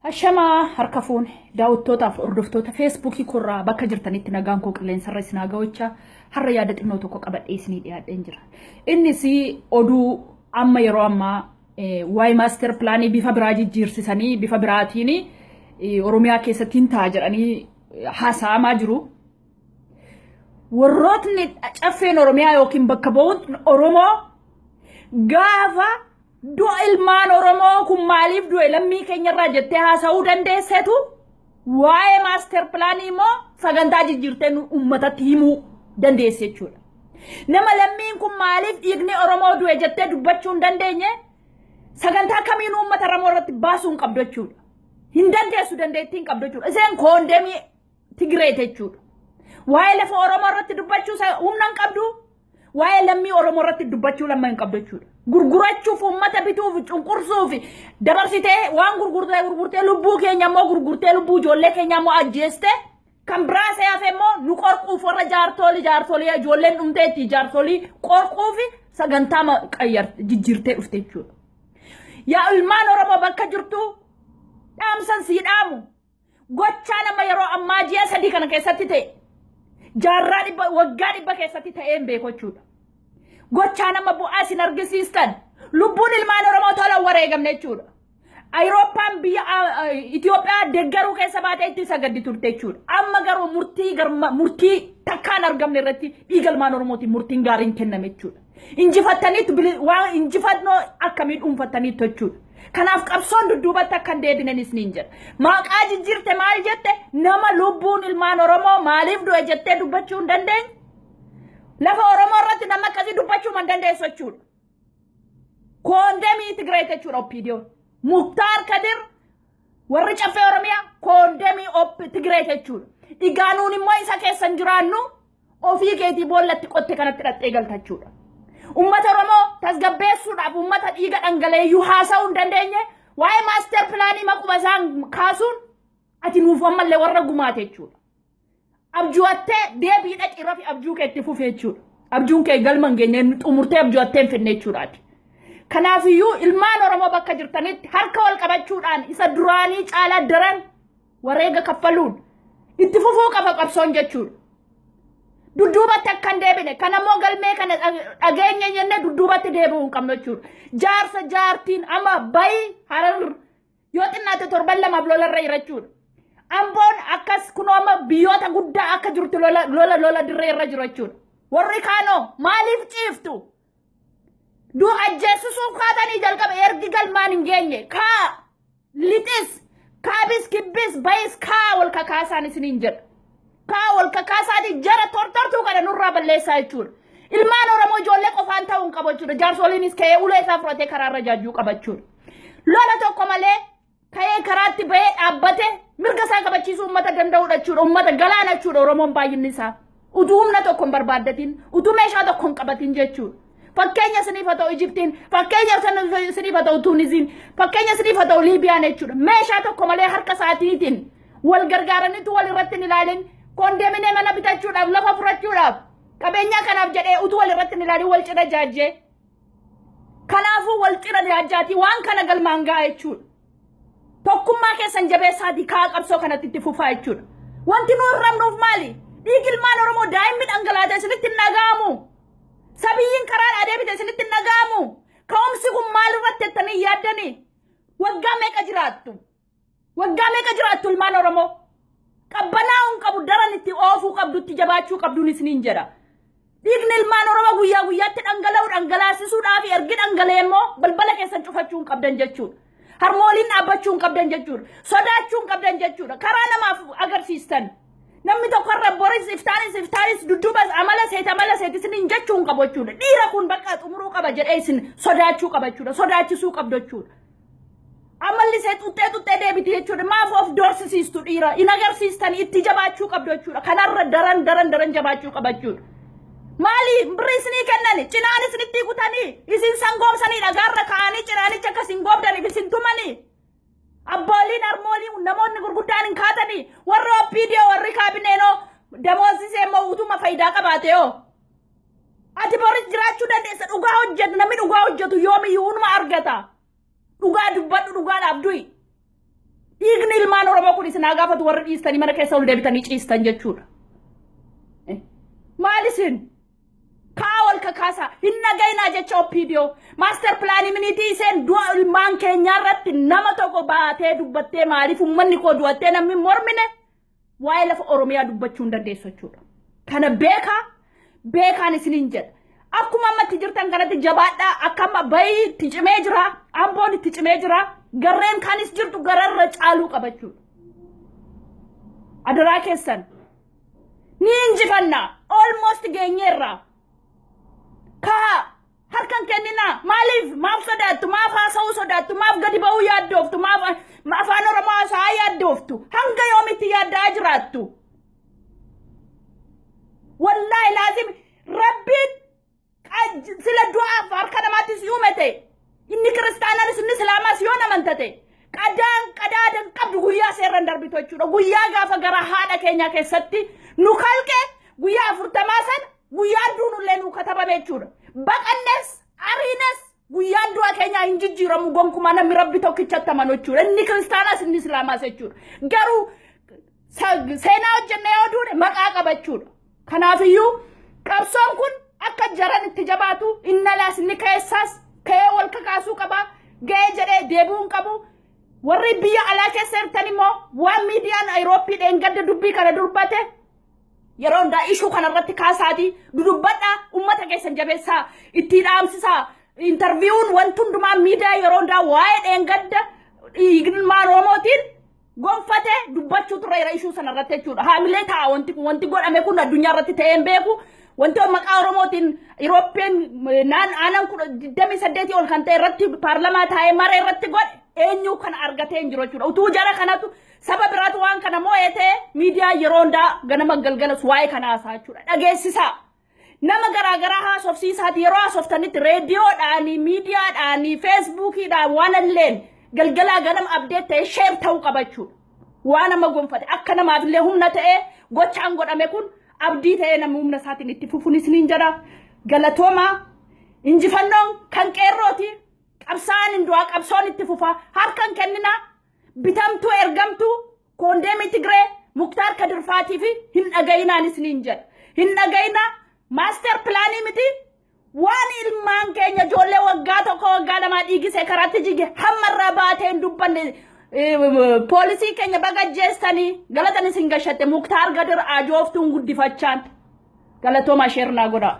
Ashamaa harka fuune daawwattootaaf hordoftoota feesbuukii korraa bakka jirtanitti nagaan koo qilleensarra isin haa ga'ochaa har'a yaada xinnoo tokko qabadhee isinii dhiyaadheen jira. Innis oduu amma yeroo ammaa waa'ee master planii bifa biraa jijjiirsisanii bifa biraatiin Oromiyaa keessatti hin ta'a jedhanii haasa'amaa jiru. Warrootni caffeen Oromiyaa yookiin bakka bu'uun Oromoo gaafa du'a ilmaan Oromoo kun maaliif du'e lammii keenyarraa jettee haasa'uu dandeessetu waa'ee master planii immoo sagantaa jijjiirtee uummatatti himuu dandeesse jechuudha. Nama lammiin kun maaliif dhiigni Oromoo du'e jettee dubbachuu hin dandeenye sagantaa kamiin uummata Oromoo irratti baasuu hin qabdu jechuudha. Hin dandeessu, dandeettii hin qabdu jechuudha. Isheen koondemii Tigireeti jechuudha. Waa'ee lafa Oromoo irratti dubbachuu humna hin qabdu. Waa'ee lammii Oromoo irratti dubbachuu lamma hin qabdu jechuudha. Gurgurachuuf, uummata bituuf, cunqursuuf dabarsitee waan gurgurtee gurgurtee, lubbuu keenya immoo gurgurtee, lubbuu ijoollee keenya immoo ajjeeste, kan biraa see hafe immoo nu qorquuf warra jaarsolii ijoolleen dhumteetti jaarsolii qorquuf sagantaa qayyar jijjiirtee dhufte jechuudha. Yaa ilmaan Oromoo bakka jirtu, dhaamsan sii dhaamu, gochaa nama yeroo ammaa ji'a 3 kana keessatti ta'e jaarraa 100, waggaa 100 keessatti ta'ee hin beeku jechuudha. Gochaa nama bu'aa isin argisiistan, lubbuun ilmaan Oromoo tola wareegamne jechuudha. Ayirooppaan biyya Itoophiyaa deeggaruu keessa baatee itti sagaddi turte jechuudha. Amma garuu murtii garma murtii takkaan argamne irratti dhiiga ilmaan Oromootiin murtiin gaariin kenname jechuudha. Injifattaniitu, waan injifannoo akkamii dhuunfattaniitu jechuudha. Kanaaf qabsoon dudduubatti akka hin deebinenis niin jedha. Maqaa jijjiirte maal jette, nama lubbuun ilmaan Oromoo maaliif du'e jettee dubbachuu hin dandeenye? Lafa Oromoo irratti nama akkasii dubbachuu hin dandeessu jechuudha. Koondemii Tigraay jechuudha OPDOn. Muktaar Kadir, warri caffee Oromiyaa koondemii Tigraay jechuudha. Dhigaanuun immoo isa keessan jiraannu, ofii keetii boollatti qotte kanatti dhaqxee galta jechuudha. Uummata Oromoo tasgabbeessuudhaaf uummata dhiiga dhangala'eeyyuu haasa'uu hin dandeenye waa'ee master planii maquma isaan kaasuun ati nuuf ammallee warra gumaate jechuudha. Abju'attee deebii dhaqi rafi, abjuu kee itti fufe jechuudha. Abjuun kee galma hin geenye, xumurtee abju'attee hin finne jechuudhaati. Kanaafiyyuu ilmaan Oromoo bakka jirtanitti harka wal qabachuudhaan isa duraanii caalaa daran wareega kaffaluun itti fufuu qaba qabsoon jechuudha. Dudduubatti akka hin deebine, kan ammoo galmee kana dhageenya jennee dudduubatti deebi'uu hin qabnu jechuudha. Jaarsa jaartiin amma bayi Harar yoo xinnaate torban 2f lolarra jira jechuudha. Amboon akkas, kunoo amma biyyoota guddaa akka jirtu lola lola lola dirree irra jiru jechuudha. Warri kaanoo maaliif ciiftu? Du ajjeesisuuf kaatanii jalqabe ergi galmaan hin geenye kaa lixis kaabis kibbis bayis kaa wal kakaasaan isiniin jedha. Kaa wal kakaasaatii jara tortortuu kana nurraa balleessaa jechuudha. Ilmaan Oromoo ijoollee qofaan ta'uu hin qabu jechuudha. Jaarsoliinis ka'ee ulee isaa fudhatee karaarra jaajjuu qaba jechuudha. Lola tokko malee ka'ee karaatti bahee dhaabbate mirga isaa kabachiisuu uummata danda'udha jechuudha. Uummata galaana jechuudha Oromoon baay'inni isaa. Utuu humna tokko hin barbaaddatin, utuu meeshaa tokko hin qabatin jechuudha. Fakkeenya isiniif haa ta'u Ijiptiin, fakkeenya isiniif haa ta'u Tuuniziin, fakkeenya isiniif haa ta'u Liibiyaan jechuudha. Meeshaa tokko malee harka isaatiitiin wal gargaaranitu wal irratti hin ilaalin, koondeeminee mana bitachuudhaaf, lafa furachuudhaaf, qabeenyaa kanaaf jedhee utuu wal irratti hin ilaalin wal cina jaajjee. Kanaafuu wal cina jaajjaatii waan kana galmaan ga'a jechuudha. Tokkummaa keessan jabeessaatii kaa qabsoo kanatti itti fufaa jechuudha. Wanti nu hirramnuuf maali? Dhiigi ilmaan Oromoo daa'imni dhangalaate isinitti hin dhaga'amu. Sabiyyiin karaa adeemite isinitti hin dhaga'amu. Ka'umsi kun maal irratti jettanii yaaddanii? Waggaa meeqa jiraattu? Waggaa meeqa jiraattu ilmaan Oromoo? Qabbanaa'uu hin qabu, daran itti oofuu qabdu, itti jabaachuu qabduun isiniin jedha. Dhiigni ilmaan Oromoo guyyaa guyyaatti dhangala'u dhangalaasisuudhaaf ergi dhangala'e immoo balbala keessan cufachuu hin qabdan jechuudha. Harmooliin dhaabbachuu hin qabdan jechuudha. Sodaachuu hin qabdan jechuudha. Karaa namaaf agarsiistan. Namni tokko irra boris iftaanis iftaanis dudduubas amala seet amala seet isiniin jechuu hin qabu jechuudha. Dhiira kun bakka xumuruu qaba jedhee isin sodaachuu qaba jechuudha. Sodaachisuu qabdu jechuudha. Amalli isee xuxxee xuxxee deebiti jechuudha. Maaf of doorsisiistu dhiira? Hin agarsiistan, itti jabaachuu qabdu jechuudha. Kanarra daran daran daran jabaachuu qaba jechuudha. Maali birri isinii kennani? Cinaan isinitti kutanii, isin sangoomsanii, dhagaarra kaa'anii cinaanicha akka isin goobdaniif isin tumanii. Abbooliin, harmooliin, namoonni gurguddaan hin kaatanii, warri OPDO, warri kaabineenoo damoosisee immoo utuma faayidaa qabaate hoo. Ati boris jiraachuu dandeessa, dhugaa hojjetu, namni dhugaa hojjetu yoomiyyuu hunuma argata. Dhugaa dubbadhu, dhugaadhaaf du'i. Dhiiga Kun isin haa gaafatu warri dhiistanii mana keessa ol deebitanii ciistan jechuudha. Maal isin? Kaa wal kakaasaa hin dhagayinaa jecha OPDO. Master planii miniitii isheen du'a ilmaan keenyaa irratti nama tokko baatee dubbattee, maaliif uummanni koo du'attee namni mormine, waa'ee lafa Oromiyaa dubbachuu hin dandeessu jechuudha. Kana beekaa beekaan isiniin jedha. Akkuma ammatti jirtan kanatti jabaadhaa. Akka amma bayii itti cimee jira. Amboon itti cimee jira. Garreen kaanis jirtu gararra caaluu qabachuudha. Adaraa keessan. Ni injifanna. Almost geenyeerra. Kaa harkan kenninaa. Maaliif? Maaf sodaattu? Maaf haasa'uu sodaattu? Maaf gadi ba'uu yaaddooftu? Maaf afaan Oromoo haasa'aa yaaddooftu? Hanga yoomitti yaaddaa jiraattu? Wallaahi laazim, Rabbiin sila du'aaf harka namaatti si uume ta'e, inni kiristaanaanis inni islaamaas yoo naman ta'e, qadaan qadaadan qabdu guyyaa seerran darbitu jechuudha. Guyyaa gaafa gara haadha keenyaa keessatti nu kalqe, guyyaa 40 sana guyyaan duunullee nu katabame jechuudha. Baqannes ariines guyyaan du'a keenyaa hin jijjiiramu gonkumaa, namni Rabbi tokkichatti amanu jechuudha. Inni kiristaanaas inni islaamaas jechuudha. Garuu seenaa hojjenne yoo duune maqaa qabachuudha. Kanaafiyyuu qabsoon kun akka jaran itti jabaatu, inni alaas inni keessaas ka'ee wal kakaasuu qaba. Ga'ee jedhee deebi'uu hin qabu. Warri biyya alaa keessa jirtan immoo waan miidiyaan Ayirooppii dheengadda dubbii kana dubbate, yeroo hundaa issue kanarratti kaasaatii dudubbadhaa, ummata keessan jabeessaa, itti dhaamsisaa. Interviewun wanti hundumaa miidiyaa yeroo hundaa waa'ee dheengadda dhiigummaa Oromootiin gonfate dubbachuu turreera issue sanarratti jechuudha. Haamilee ta'a wanti kun, wanti godhame kun addunyaa irratti ta'ee hin beeku. Wanti maqaa Oromootiin Irooppeen naan aanan 28 ol kan ta'e irratti paarlamaa taa'ee maree irratti godhe eenyu kana argatee hin jiru jechuudha. Utuu jara kanatu saba biraatu waan kana moo'ee ta'e, miidiyaa yeroo hundaa ganama galgalas waa'ee kana haasaa jechuudha. Dhageessisaa. Nama garaagaraa haasofsiisaati. Yeroo haasoftanitti reediyoodhaanii, miidiyaadhaanii, feesbuukiidhaan waan illeen galgalaa ganama update ta'ee share ta'uu qaba jechuudha. Waan nama gonfate akka namaaf illee humna ta'ee, gochaan godhame kun abdii ta'ee namni humna isaatiin itti fufuun isiniin jedha. Galatoomaa, injifannoon kan qeerrooti. Qabsaa'aan hin du'aa, qabsoon itti fufa. Harkan kenninaa, bitamtuu ergamtuu koondeemii Tigree Muktaar Kadirfaatii fi hin dhagayinaan isiniin jedha. Hin dhagayinaa, master planii miti, waan ilmaan keenya ijoollee waggaa 1 waggaa 2 dhiigisee karaatti jige hammarraa baatee hin dubbanne. Poolisii keenya baga ajjeessanii galatan isin gashatte Muktaar Kadir ajooftuun guddifachaan. Galatooma, share naa godhaa.